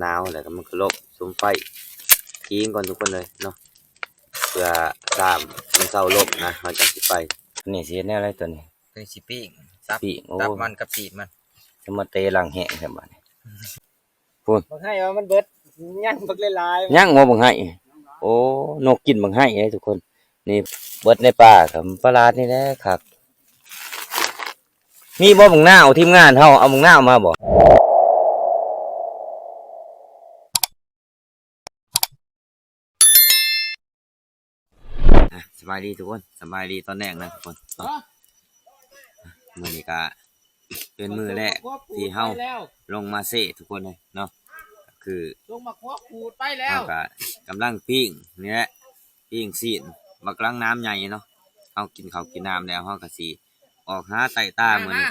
ໜາວແລ້ວກໍມັນກໍລົບສຸມໄຟ ກິງກ່ອນທຸກຄົນເລີຍເນາະ ເພື່ອຕາມມັນເຊົາລົມນະ ເຮົາຈັ່ງຊິໄປ. ອັນນີ້ຊິເຮັດແນວໃດຕົວນີ້? ຕົວນີ້ຊິປີ້ງ ຕັບ ປີ້ງ ໂອ້ ຕັບມັນກັບຕີນມັນ ຈະມາເຕະຫຼັງແຫ້ງແທ້ບາດນີ້. ພຸ້ນ ບັກໄຫ້ວ່າມັນເບິດ ຍັງບັກຫຼາຍໆ ຍັງບໍ່ບັກໄຫ້? ໂອ້ ນົກກິນບັກໄຫ້ເດ້ທຸກຄົນ. ນີ້ເບິດໃນປ່າ ກໍປະຫຼາດນີ້ແຫຼະຄັກ. ມີບໍ່ບັກນາວ? ທີມງານເຮົາເອົາບັກນາວມາບໍ່? ອ່ະ ສະບາຍດີທຸກຄົນ ສະບາຍດີຕອນແລງນະທຸກຄົນເນາະ. ມື້ນີ້ກະເປັນມື້ແລກທີ່ເຮົາລົງມາເຊທຸກຄົນເລີຍເນາະ ກໍຄືລົງມາຄວບຂູດໄປແລ້ວ ເຮົາກະກຳລັງປີ້ງນີ້ແຫຼະ ປີ້ງຊີ້ນບັກຫຼັງໜາມໃຫຍ່ເນາະ. ເຮົາກິນເຂົ້າກິນນ້ຳແລ້ວ ເຮົາກະຊິອອກຫາໄຕ່ຕາມື້ນີ້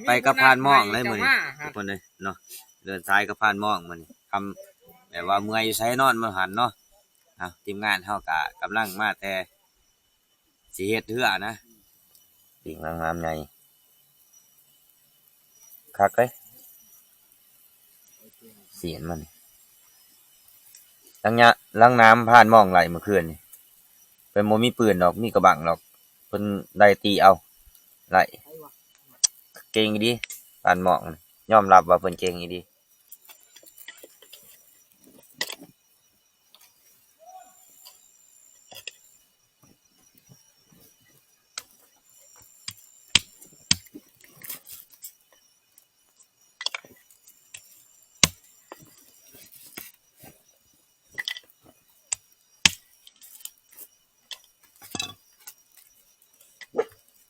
ໄປກັບພານໝອງເລີຍມື້ນີ້ທຸກຄົນເລີຍເນາະ. ເດີນສາຍກັບພານໝອງມື້ນີ້ ຄຳ ແບບວ່າເມື່ອຍຢູ່ໃສນອນຢູ່ຫັ້ນເນາະ. ອ່ະ ທີມງານເຮົາກະກຳລັງມາແຕ່ຊິເຮັດເຮືອນະ ປີ້ງນາງງາມໃຫຍ່ ຄັກເດ້ ຊີ້ນມັນ. ຫຼັງຍະ ຫຼັງໜາມພານໝອງໄຫຼເມື່ອຄືນນີ້ ເພິ່ນບໍ່ມີປືນດອກ ມີກະບັ້ງດອກ ເພິ່ນໄດ້ຕີເອົາໄຫຼ ເກັ່ງອີ່ຫຼີ ພານໝອງ ຍອມຮັບວ່າເພິ່ນເກັ່ງອີ່ຫຼີ.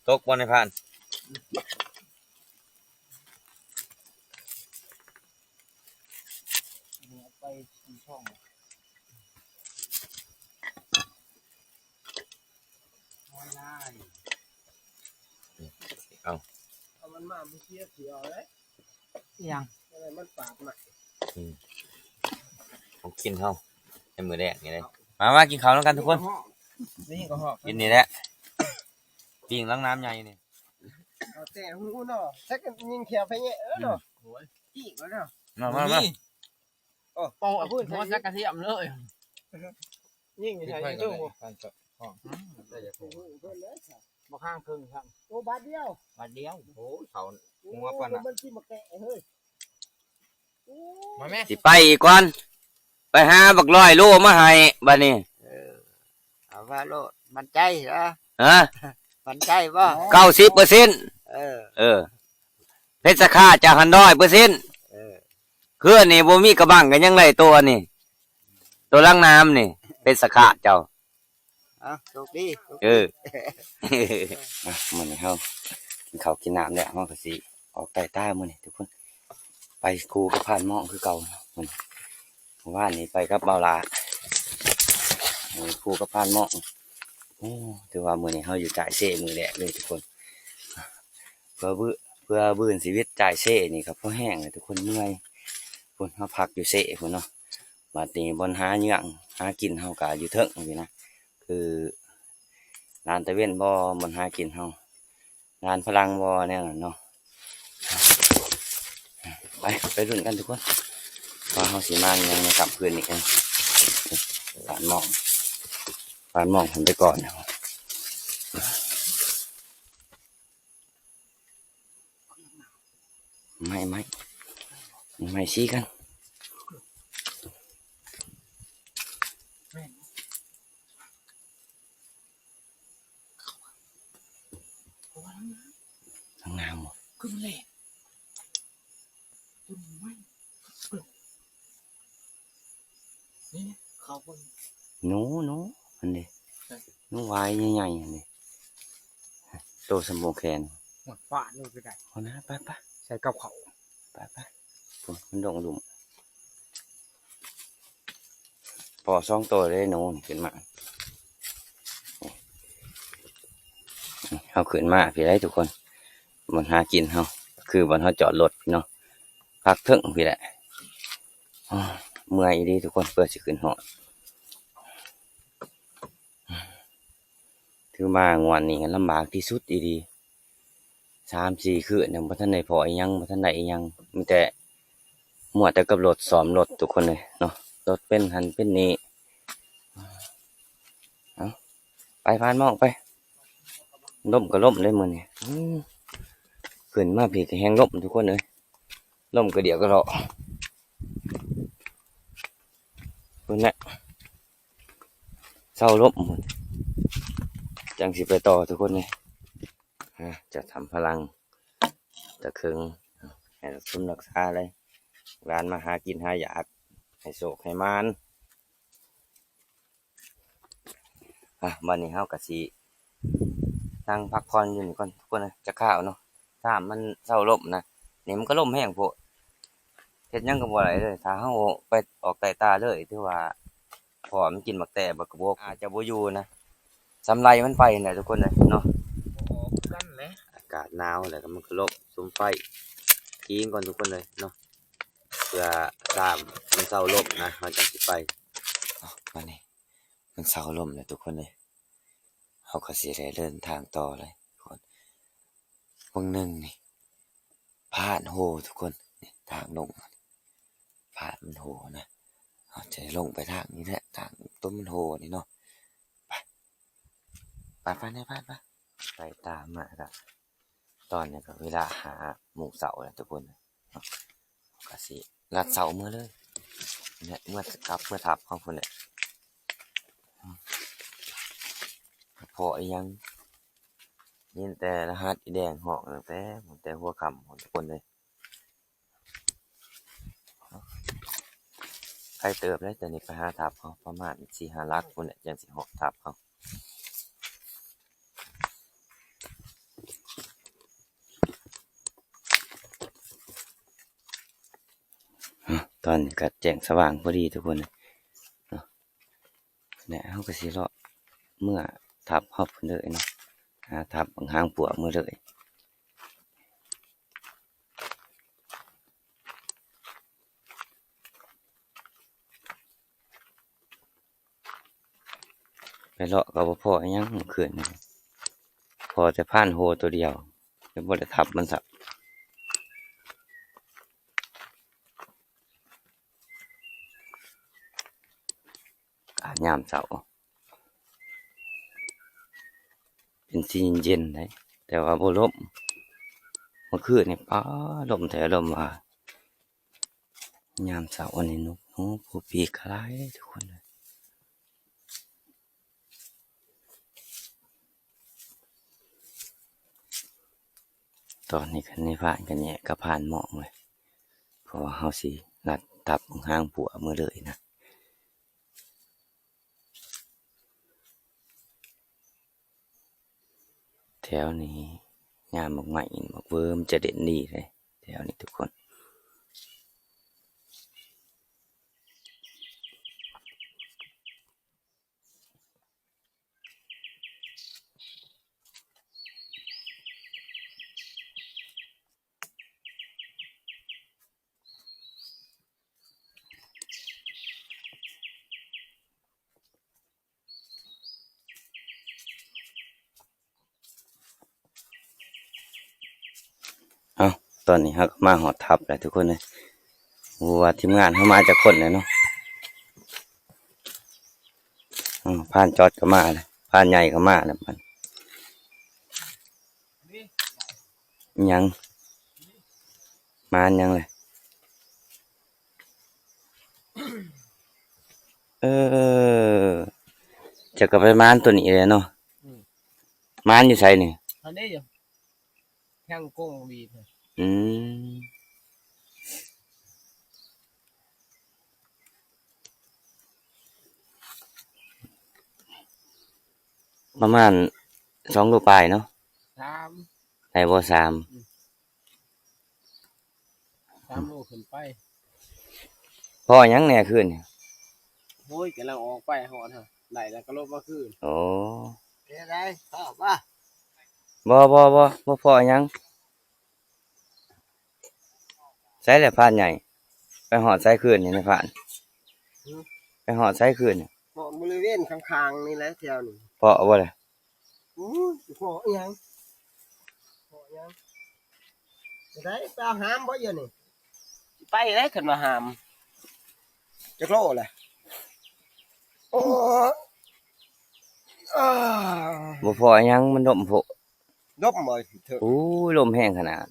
ຕົກບໍ່ນາຍພານ? ເອົາໄປສີ່ຊ່ອງ ເອົາ ເອົາມັນມາບໍ່ເສຍເສືອເດ້. ອີຫຍັງ? ມັນປາດໃໝ່ ອືມ ຂອງກິນເຮົາໃນມື້ແລກນີ້ເດ້. ມາ ມາກິນເຂົ້ານຳກັນທຸກຄົນ ນີ້ກໍຮອກ ກິນນີ້ແຫຼະ ປີ້ງຫຼັງໜາມໃຫຍ່ນີ້ ເອົາແຕ່ຫູເນາະ ຈັກຍິງແຂວໄປແຍະເອີເນາະ. ໂອ້ຍ ອີກແລ້ວເນາະ ມາ ມາ ມາ ໂອ້ ເປົ່າຫົວໃສ່ກະທຽມເລີຍ ຍິງໃສ່ຕູ້ ບໍ່ຂ້າງເຄິ່ງຊ້ຳ ໂອ້ ບາດດຽວ ບາດດຽວ ໂອ້ ເຂົາຫົວປານນັ້ນ ມັນຊິມາແກະເຮີ້ຍ ມາແມ່ ຊິໄປອີກກ່ອນ ໄປຫາບັກຮ້ອຍໂລມາໃຫ້ບາດນີ້. ເອີ ເອົາວ່າໂລດ ໝັ້ນໃຈເອີ ຮະ ໝັ້ນໃຈບໍ່? ເກົ້າສິບເປີເຊັນ ເອີ ເອີ ເພັດສາຂາດຈາກຫັ້ນຮ້ອຍເປີເຊັນ ເອີ ເຮືອນີ້ບໍ່ມີກະບັ້ງກໍຍັງໄດ້ໂຕອັນນີ້ ໂຕຫຼັງໜາມນີ້ ເພັດສາຂາດເຈົ້າ. ເອົາ ໂຊກດີ ໂຊກດີ ເອີ ອ່ະ ມື້ນີ້ເຮົາກິນເຂົ້າກິນນ້ຳແລ້ວ ເຮົາກໍຊິອອກໄຕ່ຕາມື້ນີ້ທຸກຄົນ ໄປຄູ່ກັບພານໝອງຄືເກົ່າ. ມື້ ມື້ວານນີ້ໄປກັບບ່າວຫຼ້າ ມື້ນີ້ຄູ່ກັບພານໝອງ. ໂອ້ ຖືວ່າມື້ນີ້ເຮົາຢູ່ຈ່າຍເຊມື້ແລກເລີຍທຸກຄົນ ເພື່ອວື ເພື່ອວືນຊີວິດຈ່າຍເຊນີ້ກໍພໍແຮງແຫຼະທຸກຄົນ ເມື່ອຍ ພຸ້ນ ເຮົາພັກຢູ່ເຊພຸ້ນເນາະ. ບາດນີ້ບ່ອນຫາເຫຍື່ອງຫາກິນເຮົາກໍຢູ່ເທິງນີ້ນະ ຄືລານຕາເວັນບໍ່ ບ່ອນຫາກິນເຮົາ ລານພະລັງບໍ່ ແນວນັ້ນເນາະ. ໄປ ໄປລຸ້ນກັນທຸກຄົນ ວ່າເຮົາຊິມາຫຍັງໃນຄ່ຳຄືນນີ້. ພານໝອງ ພານໝອງເພິ່ນໄປກ່ອນ. ໄມ້ ໄມ້ ໄມ້ຊີ້ກັນ ງາມບໍ່? ຄືມັນແລ່ນ ຕົ້ນໄມ້ ນີ້ ເຂົາເບິ່ງ ໜູ ໜູ ຫັ້ນເດ້ ໃສ? ໜູຫວາຍໃຫຍ່ໆ ຫັ້ນເດ້ ໂຕສ່ຳໂປ້ງແຂນ ໂອ້ຍ ປາດໂລດໄປໄດ້ ເອົານະ ໄປໆ ໃສ່ກັບເຂົ້າ ໄປໆ ພຸ້ນ ມັນດົງລຸ່ມ ພໍສອງໂຕເດ້ ໜູນີ້ຂຶ້ນມາ ເຮົາຂຶ້ນມາພີ້ໄດ໋ທຸກຄົນ ບ່ອນຫາກິນເຮົາ ຄືບ່ອນເຮົາຈອດລົດເນາະ ພັກເທິງພີ້ແຫຼະ. ໂອ້ຍ ເມື່ອຍອີ່ຫຼີທຸກຄົນ ເພື່ອຊິຂຶ້ນຮອດ ຖືວ່າງວດນີ້ລຳບາກທີ່ສຸດອີ່ຫຼີ ສາມສີ່ຄືນຍັງບໍ່ທັນໄດ້ພໍ້ອີ່ຫຍັງ ບໍ່ທັນໄດ້ອີ່ຫຍັງ ມີແຕ່ ມົວແຕ່ກັບລົດ ຊ້ອມລົດທຸກຄົນເອີຍເນາະ, ລົດເປັນຫັ້ນເປັນນີ້. ເອົາ ໄປ ຜ່ານໝອກໄປ. ລົ້ມກໍລົ້ມເດ້ມື້ນີ້. ອືມ ຂຶ້ນມາພີ້ກໍແຮງລົ້ມທຸກຄົນເອີຍ, ລົ້ມກະດຽກກະເລາະ. ພຸ້ນແຫຼະ ເຊົາລົມພຸ້ນ ຈັ່ງຊິໄປຕໍ່ທຸກຄົນເອີຍ. ອ່າ ຈະທຳພະລັງ ຈະເຄິ່ງ ໃຫ້ສົມຮັກສາເລີຍ, ຫຼານມາຫາກິນຫາຢາກ ໃຫ້ໂຊກໃຫ້ໝານ. ອ່າ ບັດນີ້ເຮົາກະຊິນັ່ງພັກຜ່ອນຢູ່ນີ້ກ່ອນທຸກຄົນເອີຍ ຈັກຄາວເນາະ. ຖ້າມັນເຊົາລົມນະ, ນີ້ມັນກໍລົມແຮງໂພດ ເຮັດຫຍັງກໍບໍ່ໄດ້ເລີຍ. ຖ້າເຮົາໄປອອກໃຕ້ຕາເລີຍ ຖືວ່າ ເພາະວ່າມັນກິນໝາກແຕບັກກະບົກ ອາດຈະບໍ່ຢູ່ນະ, ສຳໄລມັນໄປຫັ້ນແຫຼະທຸກຄົນເອີຍເນາະ. ບໍ່ອອກຄືກັນແຫຼະ ອາກາດໜາວແລ້ວກໍມັນກໍລົມສຸມໄຟ ກິນກ່ອນທຸກຄົນເອີຍເນາະ, ເພື່ອຖ້າມັນເຊົາລົມນະ ເຮົາຈັ່ງຊິໄປ. ເອົາ ບາດນີ້ມັນເຊົາລົມແລ້ວທຸກຄົນເອີຍ, ເຮົາກໍຊິໄດ້ເດີນທາງຕໍ່ເລີຍທຸກຄົນ. ເບິ່ງໜຶ່ງນີ້ ຜ່ານໂຮທຸກຄົນ, ນີ້ທາງລົງ ຜ່ານມັນໂຮນະ. ເຮົາຈະລົງໄປທາງນີ້ແຫຼະ ທາງຕົວມັນໂຮນີ້ເນາະ. ໄປ ໄປ ໄປ ໄປ ໄປ ໄປຕາມມາກະ ຕອນນີ້ກະເວລາຫ້າໂມງເຊົ້າແລ້ວທຸກຄົນເນາະ. ກະຊິລັດເຊົາເມືອເລີຍ ເມືອກັບເມືອທັບເຮົາພຸ້ນແຫຼະ. ພໍອີ່ຫຍັງ ຍິນແຕ່ລະຫັດອີ່ແດງຮ້ອງຕັ້ງແຕ່ ຕັ້ງແຕ່ຫົວຄ່ຳພຸ້ນທຸກຄົນເອີຍ. ໄກເຕີບເລີຍ ແຕ່ນີ້ໄປຫາທັບເຮົາປະມານສີ່ຫ້າຫຼັກພຸ້ນແຫຼະ ຈັ່ງຊິຮອດທັບເຮົາ. ຕອນນີ້ກະແຈ້ງສະຫວ່າງພໍດີທຸກຄົນເນາະ. ແລະເຮົາກະຊິເລາະເມືອທັບເຮົາພຸ້ນເລີຍເນາະ, ຫາທັບບັກຫາງປົວເມືອເລີຍ. ໄປເລາະກໍບໍ່ພໍອີ່ຫຍັງມື້ຄືນນີ້, ພໍແຕ່ຜ່ານໂຮໂຕດຽວ ແຕ່ບໍ່ໄດ້ທັບມັນຊ້ຳ. ອາ ຍາມເຊົ້າ ເປັນສີເຢັນໆ ໄດ໋ ແຕ່ວ່າບໍ່ລົມ. ເມື່ອຄືນນີ້ ປາ ລົມແທ້ລົມວ່າ. ຍາມເຊົ້າອັນນີ້ ນົກ ນົກ ຜູ້ປີກກະຫຼາຍທຸກຄົນເອີຍ. ຕອນນີ້ກະໃນພານກະແຍກກັບພານໝອກເລີຍ ເພາະວ່າເຮົາຊິລັດທັບຫາງປົວເມືອເລີຍນະ. ແຖວນີ້ຍາມໝາກໄມ້ໝາກເວີມຈະເດັ່ນດີເດ້ ແຖວນີ້ທຸກຄົນ. ເອົ້າ ຕອນນີ້ເຮົາກະມາຮອດທັບແລ້ວທຸກຄົນເອີຍ. ບໍ່ຮູ້ວ່າທີມງານເຮົາມາຈັກຄົນແລ້ວເນາະ. ອືມ ພານຈອດກະມາແລ້ວ ພານໃຫຍ່ກະມາແລ້ວ. ຫຍັງ ມາຫຍັງແຫຼະ? ເອີ ເຈົ້າກະໄປມານໂຕນີ້ແຫຼະເນາະ. ອືມ ມານຢູ່ໃສນີ້? ອັນນີ້ຢູ່ທາງກົງຫວີດ. ອືມ ປະມານສອງໂລປາຍເນາະ. ສາມ ໄດ້ບໍ່? ສາມ ອືມ ສາມໂລຂຶ້ນໄປ. ພໍຫຍັງແດ່ຄືນນີ້? ໂອ້ຍ ກຳລັງອອກໄປຮອດຫັ້ນ ໄດ້ແລ້ວກະລົບມາຄືນ. ໂອ້ ເປັນໃດ? ພໍບໍ່? ບໍ່ ບໍ່ ບໍ່ ບໍ່ພໍຫຍັງ. ໃສແຫຼະພານໃຫຍ່? ໄປຮອດໃສຄືນນີ້ນາຍພານ? ຫື? ໄປຮອດໃສຄືນນີ້? ຮອດບໍລິເວນຂ້າງໆນີ້ແຫຼະ ແຖວນີ້. ພໍບໍ່ລະ? ໂອ້ຍ ພໍອີ່ຫຍັງ? ພໍອີ່ຫຍັງ? ໄດ້ໄປເອົາຫາມບໍ່? ດຽວນີ້ຊິ ໄປແລ້ວ ຄັນວ່າຫາມ ຈັກໂລແຫຼະ. ໂອ້ ອ້າ ບໍ່ພໍຫຍັງ ມັນດົມໂພດ. ດົມບໍ່ເຖິງ? ໂອ້ຍ ລົມແຮງຂະໜາດ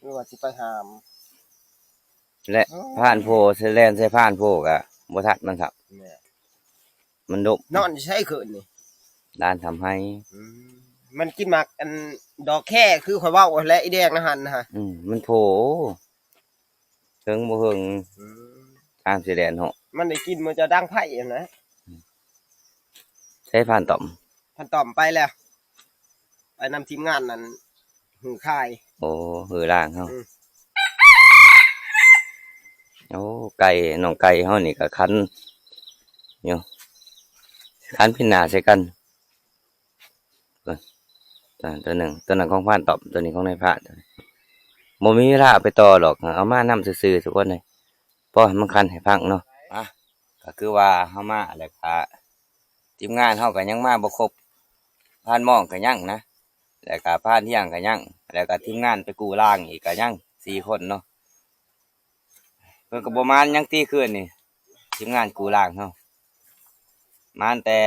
ຫຼືວ່າຊິໄປຫາມ ແລະ ໂອ້ຍ ຜ່ານໂພ ໃສ່ແລ່ນໃສ່ຜ່ານໂພກະບໍ່ທັນມັນຊ້ຳ. ແມ່ນ ມັນດົມ. ນອນຢູ່ໃສຄືນນີ້? ລານທຳໄຮ່. ອືມ ມັນກິນໝາກອັນດອກແຄ ຄືຂ້ອຍເວົ້າຫັ້ນແຫຼະ ອີແດງນະຫັ້ນນະ. ອືມ ມັນໂພ ເຖິງບໍ່ເຖິງ ອືມ ທາງຊິແລ່ນເນາະ. ມັນໄດ້ກິນມື້ເຈົ້າດັງໄຟຫັ້ນນະ. ໃສພານຕ້ອມ? ພານຕ້ອມໄປແລ້ວ ໄປນຳທີມງານນັ້ນ ຮືຄ້າຍ. ໂອ້ ຮືລ້າງເຮົາ. ອືມ ໂອ້ ໄກ່ ນ້ອງໄກ່ເຮົານີ້ກໍຂັນຢູ່ ຂັນພິນໜ້າໃສ່ກັນ. ເບິ່ງ ຕົວ ຕົວໜຶ່ງ ຕົວນັ້ນຂອງພານຕ້ອມ ຕົວນີ້ຂອງນາຍພານ. ບໍ່ມີເວລາເອົາໄປຕໍ່ດອກ ເອົາມານຳຊື່ໆ ທຸກຄົນເອີຍ. ພໍໃຫ້ມັນຂັນໃຫ້ພັງເນາະ. ອ່ະ ກໍຄືວ່າເຮົາມາແລ້ວກະ ທີມງານເຮົາກໍຍັງມາບໍ່ຄົບ ພານມອງກໍຍັງນະ ແລ້ວກະພານທ່ຽງກໍຍັງ ແລ້ວກະທີມງານໄປກູ້ລ້າງອີກກໍຍັງ ສີ່ຄົນເນາະ. ເພິ່ນກໍບໍ່ມາຫຍັງຕິຄືນນີ້ ທີມງານກູ້ລ້າງເຮົາ ມາແຕ່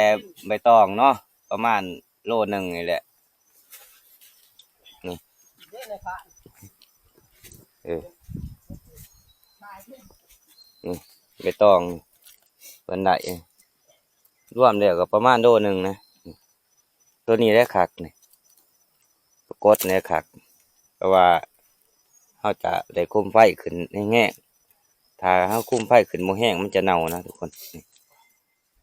ໃບຕອງເນາະ ປະມານໂລໜຶ່ງນີ້ແຫຼະ. ນີ້ ເອີ ນີ້ໃບຕອງເພິ່ນໄດ້ ລວມແລ້ວກໍປະມານໂລໜຶ່ງນະ. ຕົວນີ້ແຫຼະຄັກນີ້ ປາກົດນີ້ແຫຼະຄັກ ເພາະວ່າເຮົາຈະໄດ້ຄຸມໄຟຂຶ້ນແຮງໆ. ຖ້າເຮົາຄຸມໄຟຂຶ້ນບໍ່ແຮງ ມັນຈະເນົ່ານະທຸກຄົນ.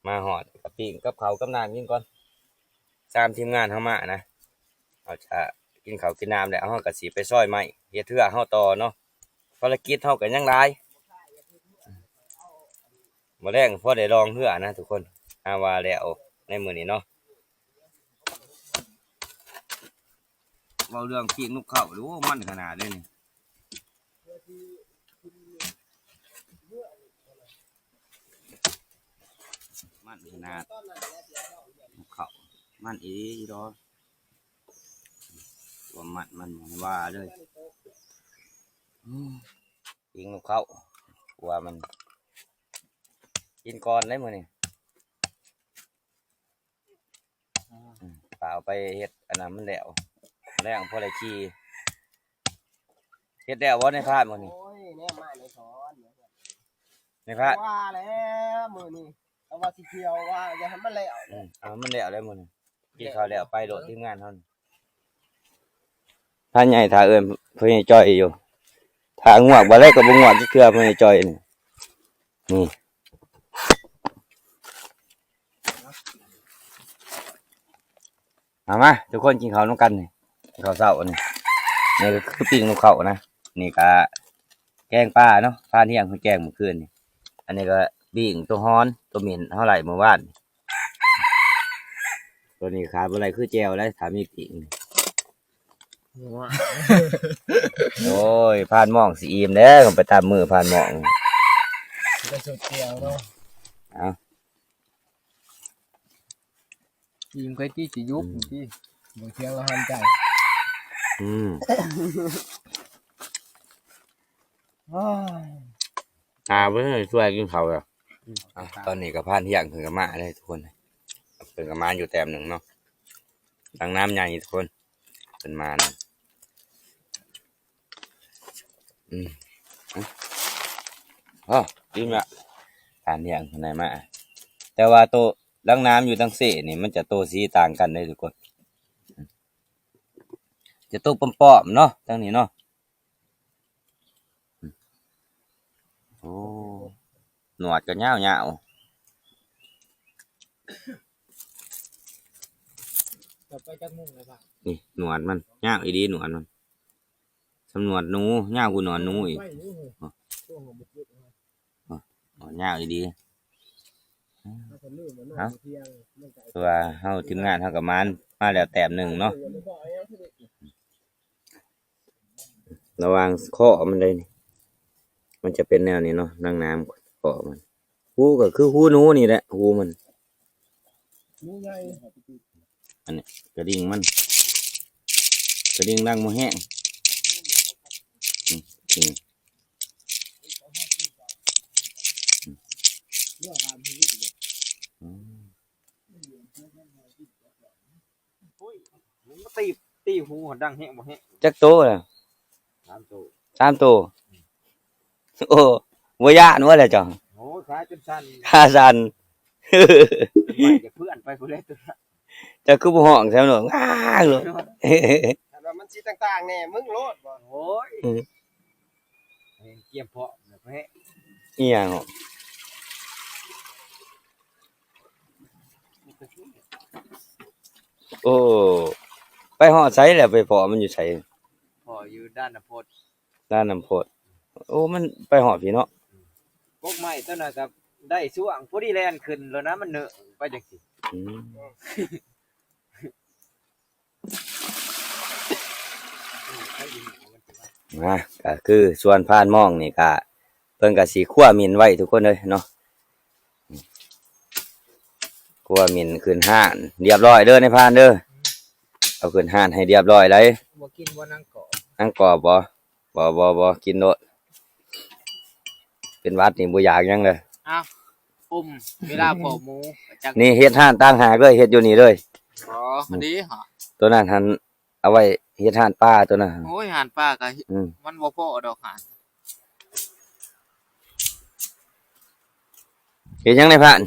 ມາຮອດກໍປີ້ງກັບເຂົ້າກັບນ້ຳກິນກ່ອນ. ຕາມທີມງານເຮົາມານະ ເຮົາຈະກິນເຂົ້າກິນນ້ຳແລ້ວ ເຮົາກໍຊິໄປຊອຍໄມ້ ເຮັດເຮືອເຮົາຕໍ່ເນາະ. ພາລະກິດເຮົາກໍຍັງຫຼາຍ. ມື້ແລງພໍໄດ້ລ່ອງເຮືອນະທຸກຄົນ ຫາວ່າແລ້ວໃນມື້ນີ້ເນາະ. ເວົ້າເລື່ອງປີ້ງນົກເຂົາ ໂອ້ ມັນຂະໜາດເດ້ນີ້ ມັນຂະໜາດ. ນົກເຂົາມັນອີ່ຫຼີດອກ ຄວາມມັນມັນບໍ່ວ່າເລີຍ. ປີ້ງນົກເຂົາ ກວ່າມັນ ກິນກ່ອນເດ້ມື້ນີ້. ອືມ ປາເອົາໄປເຮັດອັນນັ້ນມັນແລ້ວ ແລ້ວພໍໄດ້ຂີ່. ເຮັດແລ້ວບໍ່ນາຍພານມື້ນີ້? ໂອ້ຍ ແນມມານາຍສອນ ນາຍພານ ວ່າແລ້ວມື້ນີ້ ກໍວ່າຊິທ່ຽວ ວ່າຢ່າໃຫ້ມັນແລ້ວ. ອືມ ເອົາມັນແລ້ວແລ້ວມື້ນີ້ ກິນເຂົ້າແລ້ວໄປໂລດ ທີມງານເຮົານີ້. ທ່ານໃຫຍ່ຖ້າເອີ້ນພໍ່ໃຫຍ່ຈ່ອຍຢູ່ ຖ້າງວກບໍ່ໄດ້ກໍບໍ່ງວກຈັກເທື່ອ ພໍ່ໃຫຍ່ຈ່ອຍນີ້. ນີ້ ມາ ມາ ທຸກຄົນກິນເຂົ້ານຳກັນນີ້ ເຂົ້າເຊົ້ານີ້. ນີ້ກໍຄືປີ້ງນົກເຂົານະ ນີ້ກໍແກງປາເນາະ ພານທ່ຽງເພິ່ນແກງມື້ຄືນນີ້. ອັນນີ້ກໍປີ້ງຕົວຮອນ ຕົວເໝັນເຮົາໄລ່ມື້ວານ. ຕົວນີ້ຂາດບໍ່ໄດ້ຄືແຈ່ວໄດ໋ ຖ້າມີປີ້ງ. ໂອ້ຍ ພານມອງຊິອີ່ມແລ້ວ ໄປຕາມມື້ພານມອງ ໄປສົດແຈ່ວເນາະ. ເອົາ ອີ່ມໄກຕິ ຊິຍຸບ ອືມ ຕິ ບໍ່ທຽງລະຫັນໃຈ. ອືມ ໂອ້ຍ ຕາເບິ່ງຊ່ວຍກິນເຂົ້າແລ້ວ. ອ່ະ ຕອນນີ້ກໍພານທ່ຽງເພິ່ນກໍມາເດ້ທຸກຄົນ ເພິ່ນກໍມາຢູ່ແຕ້ມໜຶ່ງເນາະ. ຫຼັງນ້ຳໃຫຍ່ທຸກຄົນ ເພິ່ນມານະ. ອືມ ອືມ ອໍ ກິນລະ ພານທ່ຽງເພິ່ນໃຫ້ມາ. ແຕ່ວ່າໂຕຫຼັງນ້ຳຢູ່ທາງເຊນີ້ ມັນຈະໂຕສີຕ່າງກັນເດ້ທຸກຄົນ ຈະໂຕປ້ອມໆເນາະ ທາງນີ້ເນາະ. ໂອ້ ໜວດກໍຍາວໆ. ຈະໄປຈັກໂມງແລ້ວ ນີ້ໜວດມັນຍາວອີ່ຫຼີ ໜວດມັນ ສ່ຳໜວດໜູ ຍາວກວ່າໜວດໜູອີກ. ໂອ້ ໂອ້ ໂອ້ ຍາວອີ່ຫຼີ. ເອົາ ຄືວ່າເຮົາ ທີມງານເຮົາກໍມາ ມາແລ້ວແຕ້ມໜຶ່ງເນາະ. ລະຫວ່າງຄໍ້ມັນໄດ໋ນີ້ ມັນຈະເປັນແນວນີ້ເນາະ ນາງນ້ຳ ຄໍ້ມັນ. ຮູກໍຄືຮູໜູນີ້ແຫຼະ ຮູມັນ ໜູໃຫຍ່. ອັນນີ້ກະດິ່ງມັນ ກະດິ່ງດັງບໍ່ແຮງ. ອືມ ອືມ ອືມ ໂອ້ຍ ມັນມາຕີ ຕີຫູຫັ້ນ ດັງແຮງບໍ່ແຮງ? ຈັກໂຕລະ? ສາມໂຕ ສາມໂຕ. ໂອ້ ບໍ່ຢ້ານບໍ່ລະເຈົ້າ? ໂອ້ຍ ຂາຈົນສັ່ນ ຂາສັ່ນ ໄປຈະເພື່ອນໄປພຸ້ນແຫຼະ. ເຈົ້າຄືບໍ່ຮ້ອງໃສ່ມັນໂລດ ງາໂລດ ຄັນວ່າມັນຊິຕ່າງໆແດ່ ມຶງໂລດບໍ່? ໂອ້ຍ ອືມ ກຽມເພາະແລ້ວແຮະ ອີຫຍັງ? ໂອ້ ໄປຮອດໃສແລ້ວ? ໄປພໍ້ມັນຢູ່ໃສ? ພໍ້ຢູ່ດ່ານນ້ຳພົດ ດ່ານນ້ຳພົດ. ໂອ້ ມັນໄປຮອດພີ້ເນາະ. ກົກໄມ້ຕົວນັ້ນກໍໄດ້ຊ່ວງພໍດີແລ່ນຂຶ້ນແລ້ວນະ ມັນເນີ່ງໄປຈັ່ງຊີ້. ອືມ ນະ ກໍຄືສວນພານມອງນີ້ກໍ ເພິ່ນກໍຊິຄົວໝິ່ນໄວ້ທຸກຄົນເອີຍເນາະ. ຄົວໝິ່ນຂຶ້ນຮ້ານຮຽບຮ້ອຍເດີນາຍພານເດີ. ເອົາຂຶ້ນຮ້ານໃຫ້ຮຽບຮ້ອຍໄດ໋. ບໍ່ກິນບໍ່ນາງກອບ? ນາງກອບບໍ່? ບໍ່ ບໍ່ ບໍ່ ກິນໂລດ. ເປັນຫວັດນີ້ບໍ່ຢາກຫຍັງເລີຍ. ອ້າວ ອົມເວລາເພາະໝູ ຈັກ ນີ້ເຮັດຮ້ານຕ່າງຫາກເລີຍ ເຮັດຢູ່ນີ້ເລີຍ. ອໍ ອືມ ດີຫະ ຕົວນັ້ນຫັ້ນ ເອົາໄວ້ເຮັດຮ້ານປາຕົວນັ້ນ. ໂອ້ຍ ຮ້ານປາກໍ ອືມ ມັນບໍ່ພໍດອກຮ້ານ. ເຮັດຫຍັງນາຍພານ?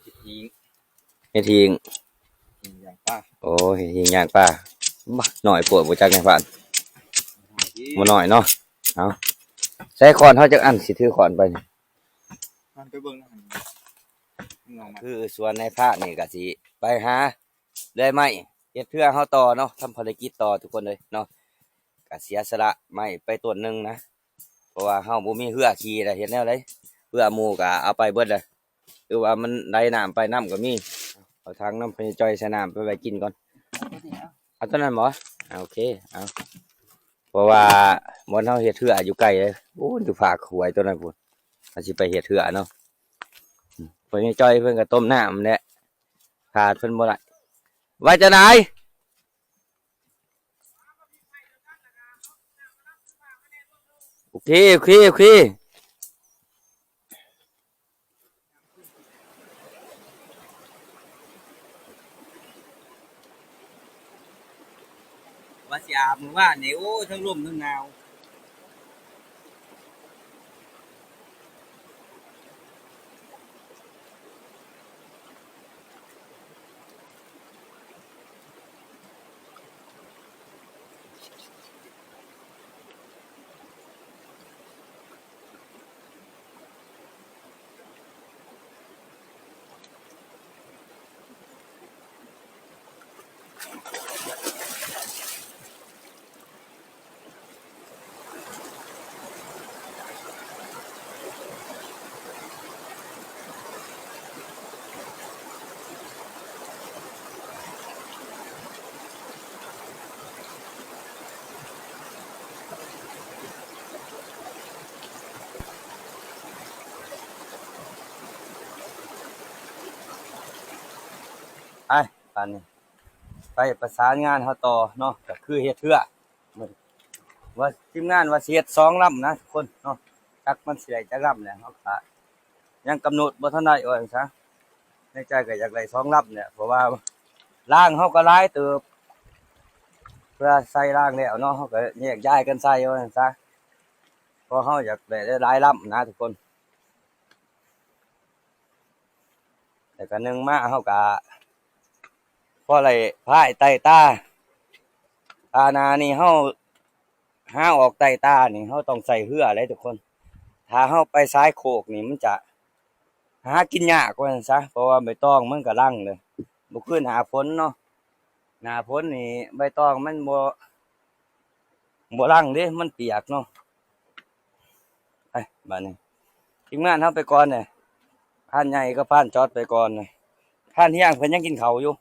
ເຮັດຫີງ ເຮັດຫີງ ຫີງຍ່າງປາ. ໂອ້ ເຮັດຫີງຍ່າງປາ. ບາ ນ້ອຍໂພດບໍ່ຈັກນາຍພານ. ບໍ່ນ້ອຍເນາະ. ເອົາ ໃສ່ຄ້ອນເຮົາຈັກອັນ ຊິຖືຄ້ອນໄປນີ້. ຂ້ອນໄປເບິ່ງນະ ຄືສວນນາຍພານນີ້ກໍຊິໄປຫາເລື່ອຍໄມ້ ເຮັດເຮືອເຮົາຕໍ່ເນາະ ທຳພາລະກິດຕໍ່ທຸກຄົນເລີຍເນາະ. ກະເສຍສະຫຼະໄມ້ໄປຕົ້ນໜຶ່ງນະ ເພາະວ່າເຮົາບໍ່ມີເຮືອຂີ່ແລ້ວ ເຮັດແນວໃດ? ເຮືອໝູ່ກະເອົາໄປເບິດແລ້ວ ຫຼືວ່າມັນໄຫຼນ້ຳໄປ ນ້ຳກໍມີ. ເອົາຖັງນຳພະຍາຈ່ອຍໃສ່ນ້ຳໄປໄວ້ກິນກ່ອນ. ເອົາຕົວນັ້ນບໍ່? ອ່າ ໂອເຄ ເອົາ. ເພາະວ່າບ່ອນເຮົາເຮັດເຮືອຢູ່ໄກເດ້. ໂອ້ ຢູ່ພາກຫ້ວຍຕົວນັ້ນພຸ້ນ ເຮົາຊິໄປເຮັດເຮືອເນາະ. ອືມ ພະຍາຈ່ອຍເພິ່ນກໍຕົ້ມນ້ຳແຫຼະ ຂາດເພິ່ນບໍ່ໄດ້. ວ່າຈັ່ງໃດ? ໂອເຄ ໂອເຄ ໂອເຄ. ວ່າຊິອາບມື້ວານນີ້ ໂອ້ຍ ທັງລົມທັງໜາວ. ໄປ ບາດນີ້ ໄປປະສານງານເຮົາຕໍ່ເນາະ ກໍຄືເຮັດເຮືອ. ວ່າທີມງານວ່າຊິເຮັດສອງລຳນະທຸກຄົນເນາະ. ຈັກມັນຊິໄດ້ຈັກລຳແຫຼະ ເຮົາກະຍັງກຳນົດບໍ່ທັນໄດ້ວ່າຊັ້ນຊະ. ໃນໃຈກໍຢາກໄດ້ສອງລຳແຫຼະ ເພາະວ່າລາງເຮົາກໍຫຼາຍເຕີບ ເພື່ອໃສ່ລາງແລ້ວເນາະ ເຮົາກໍແຍກຍ້າຍກັນໃສ່ວ່າຊັ້ນຊະ ເພາະເຮົາຢາກໄດ້ຫຼາຍລຳນະທຸກຄົນ. ແລ້ວກໍໜຶ່ງມາເຮົາກໍພໍໄດ້ພາຍໄຕ່ຕາ. ຕາໜ້ານີ້ເຮົາຫາອອກໄຕ່ຕານີ້ ເຮົາຕ້ອງໃຊ້ເຮືອເດ້ທຸກຄົນ. ຖ້າເຮົາໄປຊາຍໂຄກນີ້ ມັນຈະຫາກິນຍາກວ່າຊັ້ນຊະ ເພາະວ່າໃບຕອງມັນກະລັງເລີຍ ບໍ່ຄືໜ້າຝົນເນາະ. ໜ້າຝົນນີ້ໃບຕອງມັນບໍ່ ບໍ່ລັງເດ້ ມັນປຽກເນາະ. ໄປ ບາດນີ້ທີມງານເຮົາໄປກ່ອນເດ້ ພານໃຫຍ່ກັບພານຈອດໄປກ່ອນເດ້. ພານຮຽງເພິ່ນຍັງກິນເຂົ້າຢູ່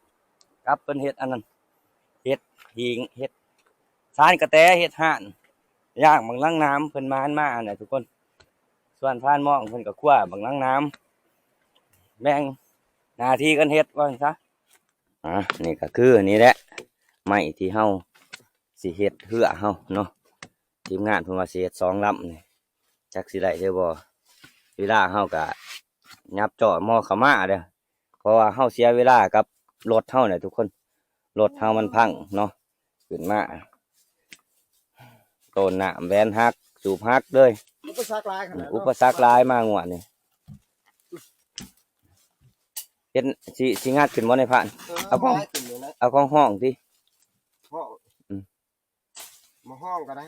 ກັບເພິ່ນເຮັດອັນນັ້ນ ເຮັດຫີງ ເຮັດຊານກະແຕ ເຮັດຮ້ານຍ່າງບັກນາງໜາມ ເພິ່ນມາ ມາຫັ້ນນະທຸກຄົນ. ສ່ວນພານມອງເພິ່ນກໍຄົວບັກນາງໜາມ ແບ່ງໜ້າທີ່ກັນເຮັດວ່າຊັ້ນຊະ. ອ່າ ນີ້ກໍຄືນີ້ແຫຼະ ໄມ້ທີ່ເຮົາຊິເຮັດເຮືອເຮົາເນາະ. ທີມງານເພິ່ນວ່າຊິເຮັດສອງລຳນີ້ ຈັກຊິໄດ້ຫຼືບໍ່. ເວລາເຮົາກະ ຫຍັບເຈາະໝໍ້ເຂົ້າມາເດີ້ ເພາະວ່າເຮົາເສຍເວລາກັບລົດເຮົາແຫຼະທຸກຄົນ ລົດເຮົາມັນພັງເນາະ ຂຶ້ນມາ ໂຕນນ້ຳແຫວນຫັກ ສູບຫັກເລີຍ ອຸປະສັກຫຼາຍຂະໜາດເນາະ ອຸປະສັກຫຼາຍມາງວດນີ້ ເຮັດ ຊິ ຊິງັດຂຶ້ນບໍ່ນາຍພານ? ເອີ ເອົາຂອງ ເອົາຂອງຫ້ອງຕິ ຫ້ອງ ອືມ ບໍ່ຮ້ອງກໍໄດ້